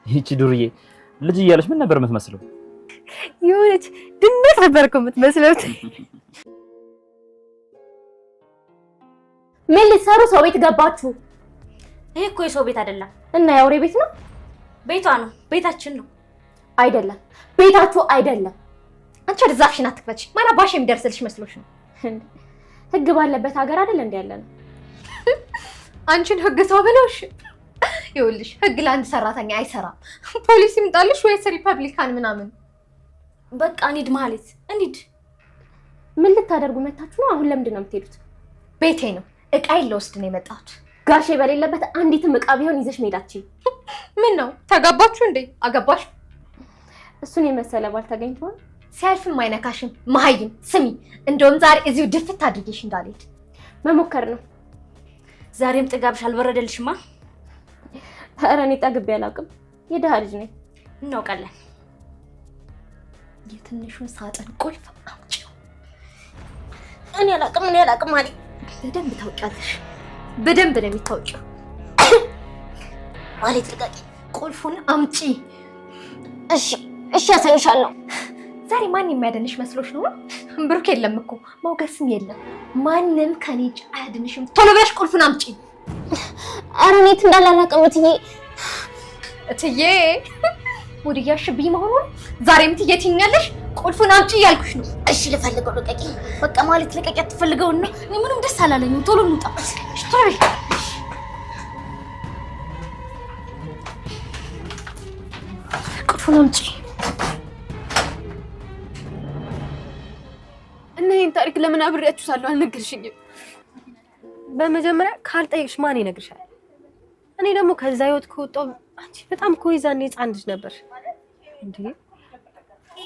ይቺ ዱርዬ ልጅ እያለች ምን ነበር የምትመስለው? የሆነች ድመት ነበር እኮ የምትመስለው። ምን ልትሰሩ ሰው ቤት ገባችሁ? ይሄ እኮ የሰው ቤት አይደለም። እና የአውሬ ቤት ነው። ቤቷ ነው፣ ቤታችን ነው። አይደለም፣ ቤታችሁ አይደለም። አንቺ ወደ ዛፍሽን አትክፈች። ማን አባሽ የሚደርስልሽ መስሎሽ ነው? ህግ ባለበት ሀገር አይደል እንዴ ያለ ነው። አንቺን ህግ ሰው ብሎሽ? ይኸውልሽ ህግ ለአንድ ሰራተኛ አይሰራም። ፖሊስ ይምጣልሽ ወይስ ሪፐብሊካን ምናምን። በቃ እንሂድ ማለት እንሂድ። ምን ልታደርጉ መታችሁ ነው? አሁን ለምንድን ነው የምትሄዱት? ቤቴ ነው፣ እቃዬን ልወስድ ነው የመጣሁት። ጋሼ በሌለበት አንዲትም እቃ ቢሆን ይዘሽ መሄዳችን። ምን ነው ተጋባችሁ እንዴ? አገባሽ? እሱን የመሰለ ባል ተገኝቷል። ሲያልፍም አይነካሽም። መሀይም ስሚ፣ እንደውም ዛሬ እዚሁ ድፍት አድርጌሽ እንዳልሄድ መሞከር ነው። ዛሬም ጥጋብሽ አልበረደልሽማ። ኧረ እኔ ጠግቤ አላውቅም። የድሃ ልጅ ነኝ። እናውቃለን። የትንሹን ሳጥን ቁልፍ አምጪው። እኔ አላውቅም፣ እኔ አላውቅም አለኝ። በደንብ ታውቂያለሽ። በደንብ ነው የሚታወቂው። ማለት ልቀቂ። ቁልፉን አምጪ። እሺ፣ እሺ፣ አሳይሻለሁ። ዛሬ ማን የሚያድንሽ መስሎሽ ነው? ብሩክ የለም እኮ ሞገስም የለም። ማንም ከኔ እጅ አያድንሽም። ቶሎ ብለሽ ቁልፉን አምጪ። ኧረ እኔ የት እንዳለ አላውቅም እትዬ። እትዬ ሙድ እያልሽብኝ መሆኑን ዛሬም እትዬ ትይኛለሽ። ቁልፉን አምጪ እያልኩሽ ነው። እሺ ልፈልገው፣ ልቀቂ። በቃ ማለት ልቀቂ። አትፈልገውና እኔ ምንም ደስ አላለኝም። ቶሎ እንውጣ። እሺ ቶሎ በይ። ቁልፉን አምጪ። እና ይህን ታሪክ ለምን አብሬያችሁ ሳለሁ አልነገርሽኝም? በመጀመሪያ ካልጠየቅሽ ማን ይነግርሻል? እኔ ደግሞ ከዛ ህይወት ከወጣሁ አንቺ በጣም እኮ የዛኔ ህፃን ልጅ ነበር እንዴ።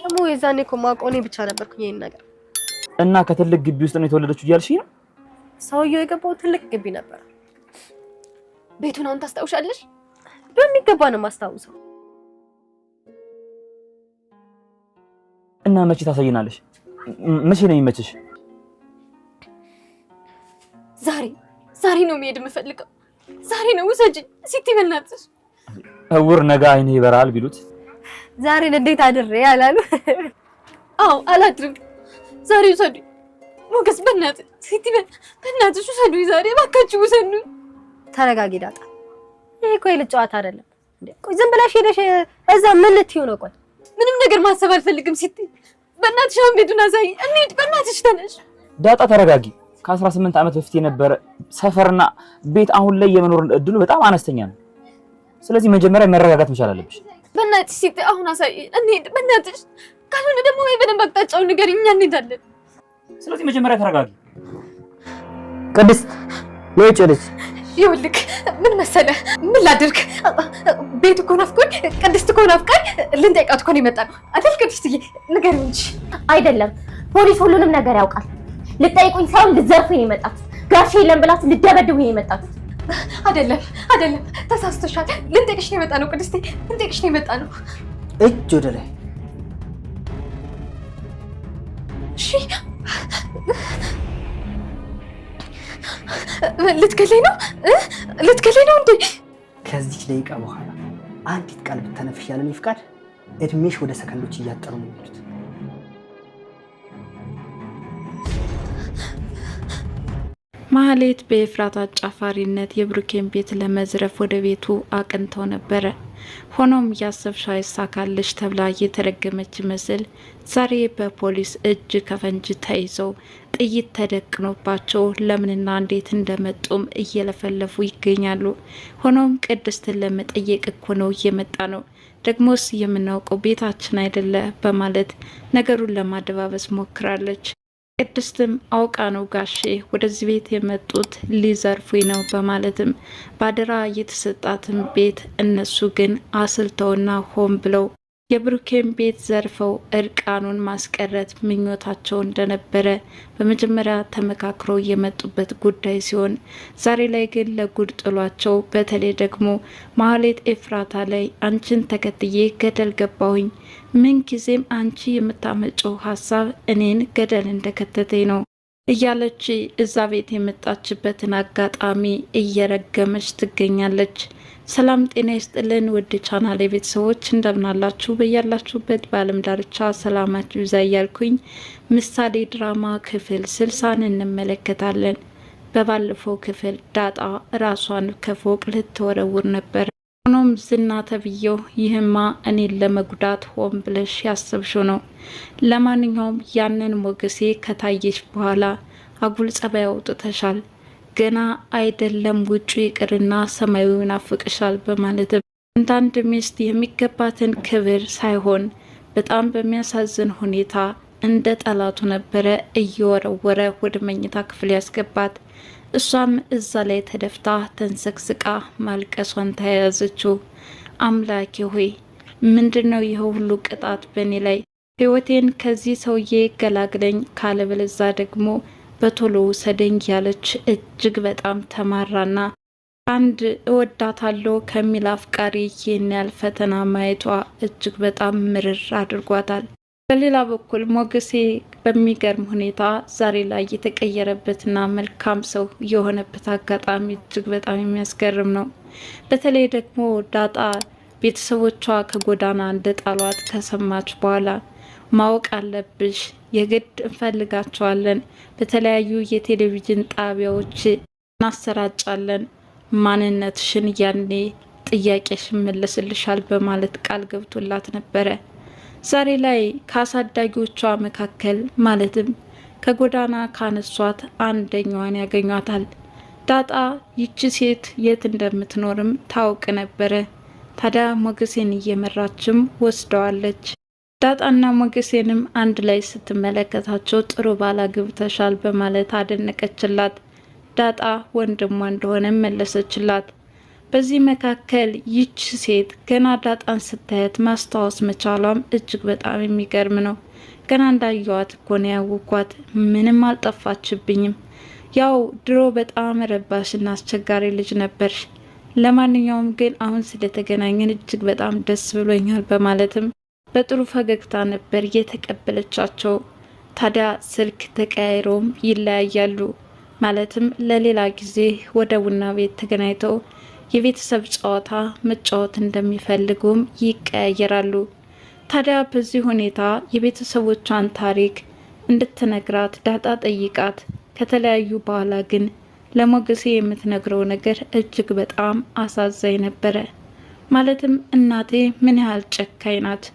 ደግሞ የዛኔ እኮ የማውቀው እኔ ብቻ ነበርኩኝ ይሄን ነገር። እና ከትልቅ ግቢ ውስጥ ነው የተወለደችው እያልሽኝ ነው? ሰውየው የገባው ትልቅ ግቢ ነበር። ቤቱን አሁን ታስታውሻለሽ? በሚገባ ነው የማስታውሰው። እና መቼ ታሳይናለሽ? መቼ ነው የሚመችሽ? ዛሬ ዛሬ ነው መሄድ የምፈልገው። ዛሬ ነው ውሰጂኝ። ሲቲ በእናትሽ። እውር ነገ አይንህ ይበራል ቢሉት ዛሬን እንዴት አድሬ አላሉ። አዎ አላድርም። ዛሬ ውሰዱኝ። ሞገስ በእናትህ፣ ሲቲ በእናትሽ ውሰዱኝ። ዛሬ እባካችሁ ውሰዱኝ። ተረጋጊ ዳጣ። ይሄ እኮ የልጅ ጨዋታ አይደለም። እንዴ ቆይ ዝም ብለሽ ሄደሽ እዛ ምን ልትይው ነው? ቆይ ምንም ነገር ማሰብ አልፈልግም ሲቲ። በእናትሽ አሁን ቤቱን አሳይኝ። እንሂድ በእናትሽ ተነሽ። ዳጣ ተረጋጊ። ከ18 ዓመት በፊት የነበረ ሰፈርና ቤት አሁን ላይ የመኖር እድሉ በጣም አነስተኛ ነው። ስለዚህ መጀመሪያ መረጋጋት መቻል አለብሽ። በእናትሽ ሲቲ አሁን አሳይኝ። እንሂድ በእናትሽ። ካልሆነ ደግሞ ወይ በደንብ አቅጣጫውን ንገሪኝ፣ እኛ እንሄዳለን። ስለዚህ መጀመሪያ ተረጋጊ። ቅድስት ነይ ልጅ። ይኸውልህ ምን መሰለህ፣ ምን ላድርግ፣ ቤቱ እኮ ናፍቆኝ፣ ቅድስት እኮ ናፍቃኝ፣ ልንጠይቃት እኮ ነው የመጣነው አይደል? ቅድስትዬ ንገሪው እንጂ። አይደለም፣ ፖሊስ ሁሉንም ነገር ያውቃል። ልጠይቁኝ ሳይሆን ልትዘርፉኝ ነው የመጣችሁት። ጋሼ የለም ብላችሁ ልደበድቡኝ ነው የመጣችሁት። አይደለም፣ አይደለም፣ ተሳስተሻል። ልንጠይቅሽ ነው የመጣነው ቅድስቴ፣ ልንጠይቅሽ ነው የመጣነው። እጅ ወደ ላይ። እሺ፣ ልትገለኝ ነው? ልትገለኝ ነው እንዴ? ከዚች ደቂቃ በኋላ አንዲት ቃል ብተነፍሽ ያለኔ ፍቃድ እድሜሽ ወደ ሰከንዶች እያጠሩ ነው የሚሄዱት። ማህሌት በኤፍራታ አጫፋሪነት የብሩኬን ቤት ለመዝረፍ ወደ ቤቱ አቅንተው ነበረ። ሆኖም ያሰብሽው አይሳካልሽ ተብላ የተረገመች መስል ዛሬ በፖሊስ እጅ ከፈንጅ ተይዘው ጥይት ተደቅኖባቸው ለምንና እንዴት እንደመጡም እየለፈለፉ ይገኛሉ። ሆኖም ቅድስትን ለመጠየቅ እኮ ነው እየመጣ ነው፣ ደግሞስ የምናውቀው ቤታችን አይደለ በማለት ነገሩን ለማደባበስ ሞክራለች። ቅድስትም አውቃ ነው ጋሼ ወደዚህ ቤት የመጡት ሊዘርፉኝ ነው በማለትም ባደራ የተሰጣትን ቤት እነሱ ግን አስልተውና ሆን ብለው የብሩኬን ቤት ዘርፈው እርቃኑን ማስቀረት ምኞታቸው እንደነበረ በመጀመሪያ ተመካክረው የመጡበት ጉዳይ ሲሆን ዛሬ ላይ ግን ለጉድ ጥሏቸው፣ በተለይ ደግሞ ማህሌት ኤፍራታ ላይ አንቺን ተከትዬ ገደል ገባሁኝ፣ ምን ጊዜም አንቺ የምታመጨው ሀሳብ እኔን ገደል እንደከተተኝ ነው። እያለች እዛ ቤት የመጣችበትን አጋጣሚ እየረገመች ትገኛለች። ሰላም ጤና ይስጥልን ውድ ቻናል ቤተሰቦች እንደምናላችሁ በያላችሁበት በዓለም ዳርቻ ሰላማችሁ ይብዛ እያልኩኝ ምሳሌ ድራማ ክፍል 60ን እንመለከታለን። በባለፈው ክፍል ዳጣ ራሷን ከፎቅ ልትወረውር ነበር። ሆኖም ዝና ተብዬው ይህማ እኔን ለመጉዳት ሆን ብለሽ ያሰብሽው ነው። ለማንኛውም ያንን ሞገሴ ከታየሽ በኋላ አጉል ጸባይ አውጥተሻል። ገና አይደለም ውጩ ይቅርና ሰማዩ ይናፍቅሻል በማለትም አንዳንድ ሚስት የሚገባትን ክብር ሳይሆን በጣም በሚያሳዝን ሁኔታ እንደ ጠላቱ ነበረ እየወረወረ ወደ መኝታ ክፍል ያስገባት። እሷም እዛ ላይ ተደፍታ ተንሰቅስቃ ማልቀሷን ተያያዘችው። አምላኬ ሆይ ምንድን ነው ይህ ሁሉ ቅጣት በእኔ ላይ? ህይወቴን ከዚህ ሰውዬ ገላግለኝ፣ ካለበለዛ ደግሞ በቶሎ ውሰደኝ ያለች እጅግ በጣም ተማራና አንድ እወዳታለሁ ከሚል አፍቃሪ ይህን ያህል ፈተና ማየቷ እጅግ በጣም ምርር አድርጓታል። በሌላ በኩል ሞገሴ በሚገርም ሁኔታ ዛሬ ላይ የተቀየረበትና መልካም ሰው የሆነበት አጋጣሚ እጅግ በጣም የሚያስገርም ነው። በተለይ ደግሞ ዳጣ ቤተሰቦቿ ከጎዳና እንደጣሏት ከሰማች በኋላ ማወቅ አለብሽ፣ የግድ እንፈልጋቸዋለን፣ በተለያዩ የቴሌቪዥን ጣቢያዎች እናሰራጫለን፣ ማንነትሽን ያኔ ጥያቄሽ መለስልሻል በማለት ቃል ገብቶላት ነበረ። ዛሬ ላይ ከአሳዳጊዎቿ መካከል ማለትም ከጎዳና ካነሷት አንደኛዋን ያገኟታል። ዳጣ ይቺ ሴት የት እንደምትኖርም ታውቅ ነበረ። ታዲያ ሞገሴን እየመራችም ወስደዋለች። ዳጣና ሞገሴንም አንድ ላይ ስትመለከታቸው ጥሩ ባል አግብተሻል በማለት አደነቀችላት። ዳጣ ወንድሟ እንደሆነ መለሰችላት። በዚህ መካከል ይች ሴት ገና ዳጣን ስታያት ማስታወስ መቻሏም እጅግ በጣም የሚገርም ነው። ገና እንዳየዋት እኮ ነው ያወኳት፣ ምንም አልጠፋችብኝም። ያው ድሮ በጣም ረባሽና አስቸጋሪ ልጅ ነበርሽ። ለማንኛውም ግን አሁን ስለተገናኘን እጅግ በጣም ደስ ብሎኛል በማለትም በጥሩ ፈገግታ ነበር የተቀበለቻቸው። ታዲያ ስልክ ተቀያይረውም ይለያያሉ። ማለትም ለሌላ ጊዜ ወደ ቡና ቤት ተገናኝተው የቤተሰብ ጨዋታ መጫወት እንደሚፈልጉም ይቀያየራሉ። ታዲያ በዚህ ሁኔታ የቤተሰቦቿን ታሪክ እንድትነግራት ዳጣ ጠይቃት ከተለያዩ በኋላ ግን ለሞገሴ የምትነግረው ነገር እጅግ በጣም አሳዛኝ ነበረ። ማለትም እናቴ ምን ያህል ጨካኝ ናት፣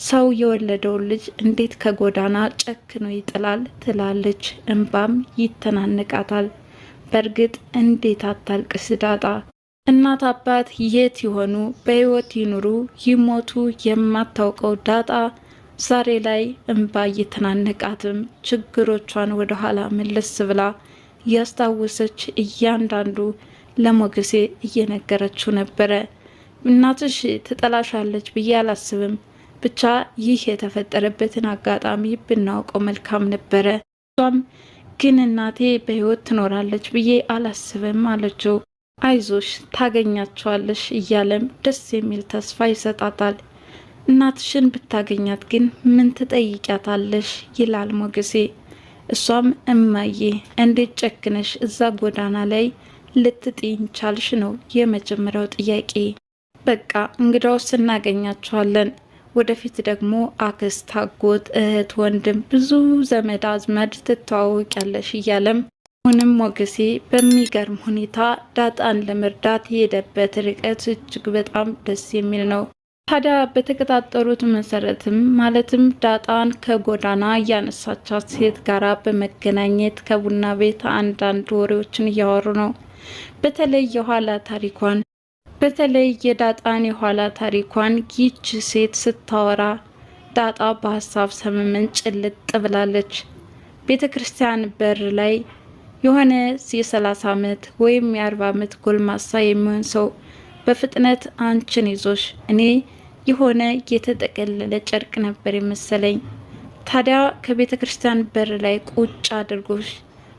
ሰው የወለደውን ልጅ እንዴት ከጎዳና ጨክኖ ይጥላል ትላለች። እንባም ይተናነቃታል። በእርግጥ እንዴት አታልቅስ ዳጣ እናት አባት የት ይሆኑ በህይወት ይኑሩ ይሞቱ የማታውቀው ዳጣ ዛሬ ላይ እንባ እየተናነቃትም ችግሮቿን ወደኋላ መለስ ብላ እያስታወሰች እያንዳንዱ ለሞገሴ እየነገረችው ነበረ። እናትሽ ትጠላሻለች ብዬ አላስብም፣ ብቻ ይህ የተፈጠረበትን አጋጣሚ ብናውቀው መልካም ነበረ። እሷም ግን እናቴ በህይወት ትኖራለች ብዬ አላስብም አለችው። አይዞሽ ታገኛቸዋለሽ እያለም ደስ የሚል ተስፋ ይሰጣታል። እናትሽን ብታገኛት ግን ምን ትጠይቂያታለሽ? ይላል ሞገሴ። እሷም እማዬ እንዴት ጨክነሽ እዛ ጎዳና ላይ ልትጥይኝ ቻልሽ ነው የመጀመሪያው ጥያቄ። በቃ እንግዳውስ እናገኛቸዋለን። ወደፊት ደግሞ አክስት፣ አጎት፣ እህት፣ ወንድም ብዙ ዘመድ አዝመድ ትተዋወቂያለሽ እያለም አሁንም ሞገሴ በሚገርም ሁኔታ ዳጣን ለመርዳት የሄደበት ርቀት እጅግ በጣም ደስ የሚል ነው። ታዲያ በተቀጣጠሩት መሰረትም ማለትም ዳጣን ከጎዳና እያነሳቻት ሴት ጋራ በመገናኘት ከቡና ቤት አንዳንድ ወሬዎችን እያወሩ ነው። በተለይ የኋላ ታሪኳን በተለይ የዳጣን የኋላ ታሪኳን ይች ሴት ስታወራ ዳጣ በሀሳብ ሰመመን ጭልጥ ብላለች። ቤተ ክርስቲያን በር ላይ የሆነ የ30 ዓመት ወይም የ40 ዓመት ጎልማሳ የሚሆን ሰው በፍጥነት አንቺን ይዞሽ እኔ የሆነ የተጠቀለለ ጨርቅ ነበር የመሰለኝ። ታዲያ ከቤተ ክርስቲያን በር ላይ ቁጭ አድርጎሽ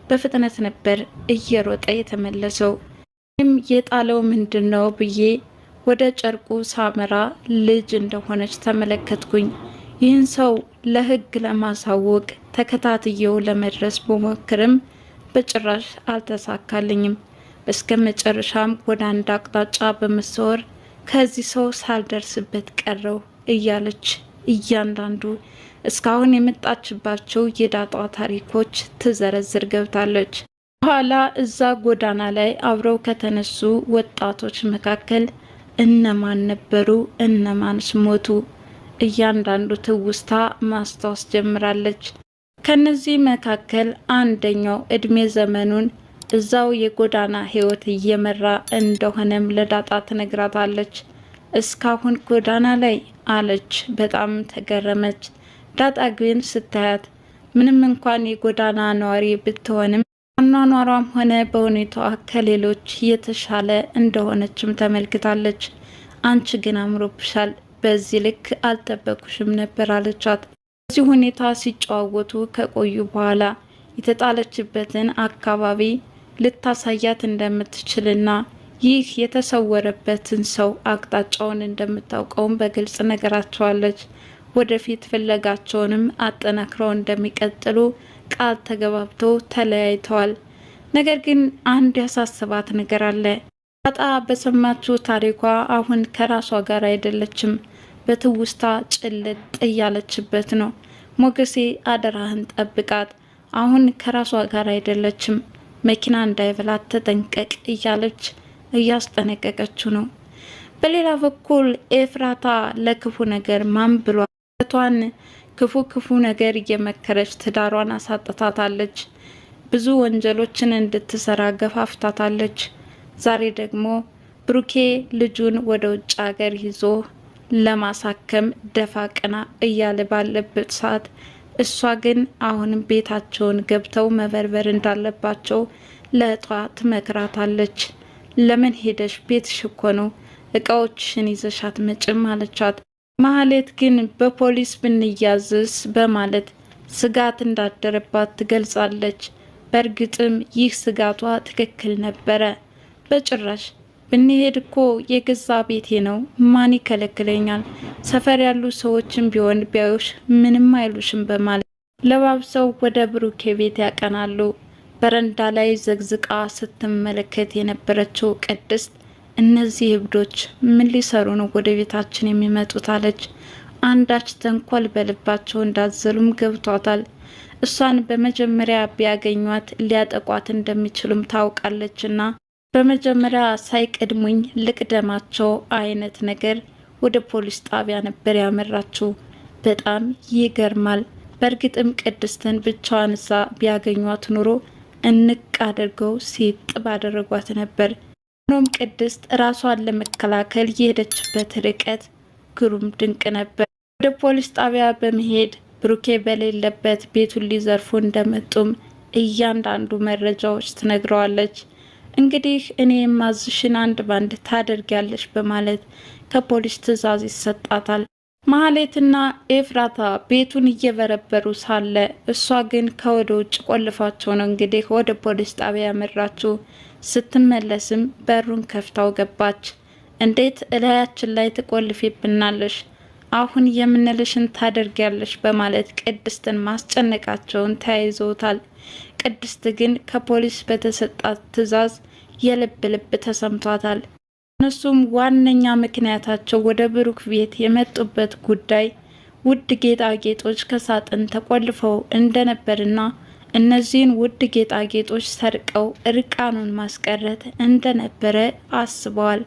በፍጥነት ነበር እየሮጠ የተመለሰው። ይህም የጣለው ምንድን ነው ብዬ ወደ ጨርቁ ሳመራ ልጅ እንደሆነች ተመለከትኩኝ። ይህን ሰው ለሕግ ለማሳወቅ ተከታትየው ለመድረስ ብሞክርም በጭራሽ አልተሳካልኝም። እስከ መጨረሻም ወደ አንድ አቅጣጫ በመሰወር ከዚህ ሰው ሳልደርስበት ቀረው እያለች እያንዳንዱ እስካሁን የመጣችባቸው የዳጣ ታሪኮች ትዘረዝር ገብታለች። በኋላ እዛ ጎዳና ላይ አብረው ከተነሱ ወጣቶች መካከል እነማን ነበሩ? እነማንስ ሞቱ? እያንዳንዱ ትውስታ ማስታወስ ጀምራለች። ከነዚህ መካከል አንደኛው እድሜ ዘመኑን እዛው የጎዳና ህይወት እየመራ እንደሆነም ለዳጣ ትነግራታለች። እስካሁን ጎዳና ላይ አለች። በጣም ተገረመች። ዳጣ ግን ስታያት ምንም እንኳን የጎዳና ነዋሪ ብትሆንም አኗኗሯም ሆነ በሁኔታዋ ከሌሎች የተሻለ እንደሆነችም ተመልክታለች። አንቺ ግን አምሮብሻል፣ በዚህ ልክ አልጠበኩሽም ነበር አለቻት። በዚህ ሁኔታ ሲጨዋወቱ ከቆዩ በኋላ የተጣለችበትን አካባቢ ልታሳያት እንደምትችልና ይህ የተሰወረበትን ሰው አቅጣጫውን እንደምታውቀውም በግልጽ ነገራቸዋለች። ወደፊት ፍለጋቸውንም አጠናክረው እንደሚቀጥሉ ቃል ተገባብተው ተለያይተዋል። ነገር ግን አንድ ያሳስባት ነገር አለ። ዳጣ በሰማችው ታሪኳ አሁን ከራሷ ጋር አይደለችም። በትውስታ ጭልጥ እያለችበት ነው። ሞገሴ አደራህን ጠብቃት፣ አሁን ከራሷ ጋር አይደለችም፣ መኪና እንዳይበላት ተጠንቀቅ እያለች እያስጠነቀቀችው ነው። በሌላ በኩል ኤፍራታ ለክፉ ነገር ማን ብሏቷን ክፉ ክፉ ነገር እየመከረች ትዳሯን አሳጥታታለች። ብዙ ወንጀሎችን እንድትሰራ ገፋፍታታለች። ዛሬ ደግሞ ብሩኬ ልጁን ወደ ውጭ ሀገር ይዞ ለማሳከም ደፋ ቀና እያለ ባለበት ሰዓት እሷ ግን አሁንም ቤታቸውን ገብተው መበርበር እንዳለባቸው ለእጧ ትመክራታለች። ለምን ሄደሽ? ቤትሽ እኮ ነው፣ እቃዎችሽን ይዘሽ አትመጭም አለቻት። ማህሌት ግን በፖሊስ ብንያዝስ በማለት ስጋት እንዳደረባት ትገልጻለች። በእርግጥም ይህ ስጋቷ ትክክል ነበረ። በጭራሽ ብንሄድ እኮ የገዛ ቤቴ ነው፣ ማን ይከለክለኛል? ሰፈር ያሉ ሰዎችም ቢሆን ቢያዩሽ ምንም አይሉሽም በማለት ለባብሰው ወደ ብሩኬ ቤት ያቀናሉ። በረንዳ ላይ ዘግዝቃ ስትመለከት የነበረችው ቅድስት እነዚህ እብዶች ምን ሊሰሩ ነው ወደ ቤታችን የሚመጡት? አለች። አንዳች ተንኮል በልባቸው እንዳዘሉም ገብቷታል። እሷን በመጀመሪያ ቢያገኟት ሊያጠቋት እንደሚችሉም ታውቃለችና በመጀመሪያ ሳይቀድሙኝ ልቅደማቸው አይነት ነገር ወደ ፖሊስ ጣቢያ ነበር ያመራችው። በጣም ይገርማል። በእርግጥም ቅድስትን ብቻዋን እዛ ቢያገኟት ኑሮ እንቅ አድርገው ሲጥ ባደረጓት ነበር። ሆኖም ቅድስት ራሷን ለመከላከል የሄደችበት ርቀት ግሩም ድንቅ ነበር። ወደ ፖሊስ ጣቢያ በመሄድ ብሩኬ በሌለበት ቤቱን ሊዘርፉ እንደመጡም እያንዳንዱ መረጃዎች ትነግረዋለች። እንግዲህ እኔ የማዝሽን አንድ ባንድ ታደርጊያለሽ በማለት ከፖሊስ ትዕዛዝ ይሰጣታል። ማህሌትና ኤፍራታ ቤቱን እየበረበሩ ሳለ እሷ ግን ከወደ ውጭ ቆልፋቸው ነው እንግዲህ ወደ ፖሊስ ጣቢያ ያመራችው። ስትመለስም በሩን ከፍታው ገባች። እንዴት እላያችን ላይ ትቆልፊብናለሽ? አሁን የምንልሽን ታደርጊያለሽ በማለት ቅድስትን ማስጨነቃቸውን ተያይዘውታል። ቅድስት ግን ከፖሊስ በተሰጣት ትዕዛዝ የልብ ልብ ተሰምቷታል። እነሱም ዋነኛ ምክንያታቸው ወደ ብሩክ ቤት የመጡበት ጉዳይ ውድ ጌጣጌጦች ከሳጥን ተቆልፈው እንደነበርና እነዚህን ውድ ጌጣጌጦች ሰርቀው እርቃኑን ማስቀረት እንደነበረ አስበዋል።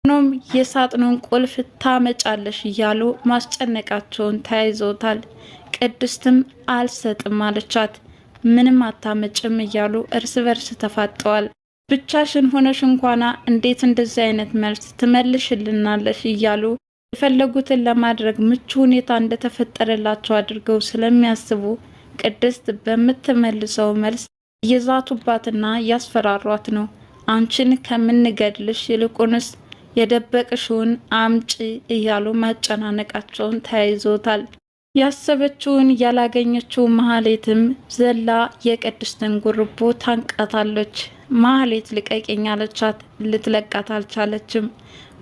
ሆኖም የሳጥኑን ቁልፍ ታመጫለሽ እያሉ ማስጨነቃቸውን ተያይዘውታል። ቅድስትም አልሰጥም አለቻት። ምንም አታመጭም እያሉ እርስ በርስ ተፋጠዋል። ብቻሽን ሆነሽ እንኳና እንዴት እንደዚህ አይነት መልስ ትመልሽልናለሽ እያሉ የፈለጉትን ለማድረግ ምቹ ሁኔታ እንደተፈጠረላቸው አድርገው ስለሚያስቡ ቅድስት በምትመልሰው መልስ እየዛቱባትና እያስፈራሯት ነው። አንቺን ከምንገድልሽ ይልቁንስ የደበቅሽውን አምጪ እያሉ ማጨናነቃቸውን ተያይዞታል። ያሰበችውን ያላገኘችው ማህሌትም ዘላ የቅድስትን ጉርቦ ታንቃታለች። ማህሌት ልቀቂኝ አለቻት። ልትለቃት አልቻለችም።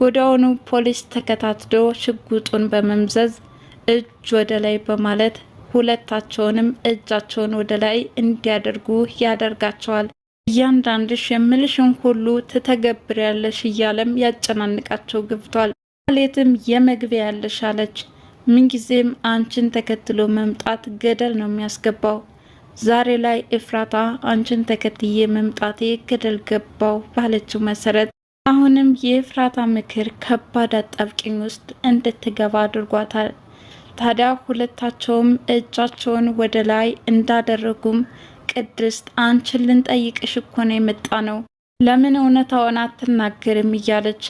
ወዲያውኑ ፖሊስ ተከታትሎ ሽጉጡን በመምዘዝ እጅ ወደ ላይ በማለት ሁለታቸውንም እጃቸውን ወደ ላይ እንዲያደርጉ ያደርጋቸዋል። እያንዳንድሽ የምልሽን ሁሉ ትተገብሪያለሽ እያለም ያጨናንቃቸው ገብቷል። ማህሌትም የመግቢያ ያለሽ አለች። ምንጊዜም አንቺን ተከትሎ መምጣት ገደል ነው የሚያስገባው። ዛሬ ላይ ኤፍራታ አንቺን ተከትዬ መምጣቴ ገደል ገባው ባለችው መሰረት አሁንም የኤፍራታ ምክር ከባድ አጣብቂኝ ውስጥ እንድትገባ አድርጓታል። ታዲያ ሁለታቸውም እጃቸውን ወደ ላይ እንዳደረጉም ቅድስት አንቺን ልንጠይቅሽ እኮ ነው የመጣ ነው፣ ለምን እውነታውን አትናገርም እያለች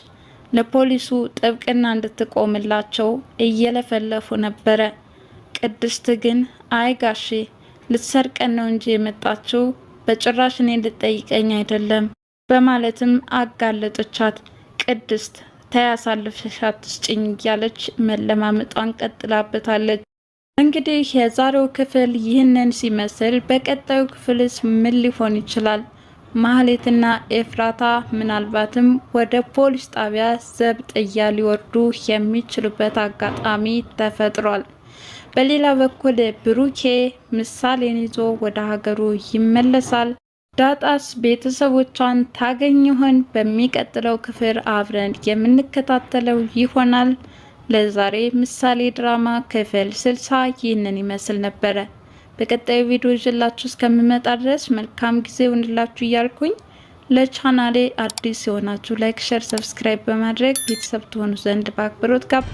ለፖሊሱ ጥብቅና እንድትቆምላቸው እየለፈለፉ ነበረ። ቅድስት ግን አይ ጋሼ ልትሰርቀን ነው እንጂ የመጣችው በጭራሽ እኔ ልትጠይቀኝ አይደለም በማለትም አጋለጠቻት። ቅድስት ተያሳልፈሽ አትስጭኝ እያለች መለማመጧን ቀጥላበታለች። እንግዲህ የዛሬው ክፍል ይህንን ሲመስል በቀጣዩ ክፍልስ ምን ሊሆን ይችላል? ማህሌትና ኤፍራታ ምናልባትም ወደ ፖሊስ ጣቢያ ዘብጥያ ሊወርዱ የሚችሉበት አጋጣሚ ተፈጥሯል። በሌላ በኩል ብሩኬ ምሳሌን ይዞ ወደ ሀገሩ ይመለሳል። ዳጣስ ቤተሰቦቿን ታገኝ ይሆን? በሚቀጥለው ክፍል አብረን የምንከታተለው ይሆናል። ለዛሬ ምሳሌ ድራማ ክፍል 60 ይህንን ይመስል ነበረ። በቀጣዩ ቪዲዮ ይዤላችሁ እስከምመጣ ድረስ መልካም ጊዜ ይሁንላችሁ እያልኩኝ ለቻናሌ አዲስ የሆናችሁ like፣ share፣ subscribe በማድረግ ቤተሰብ ትሆኑ ዘንድ በአክብሮት ጋብ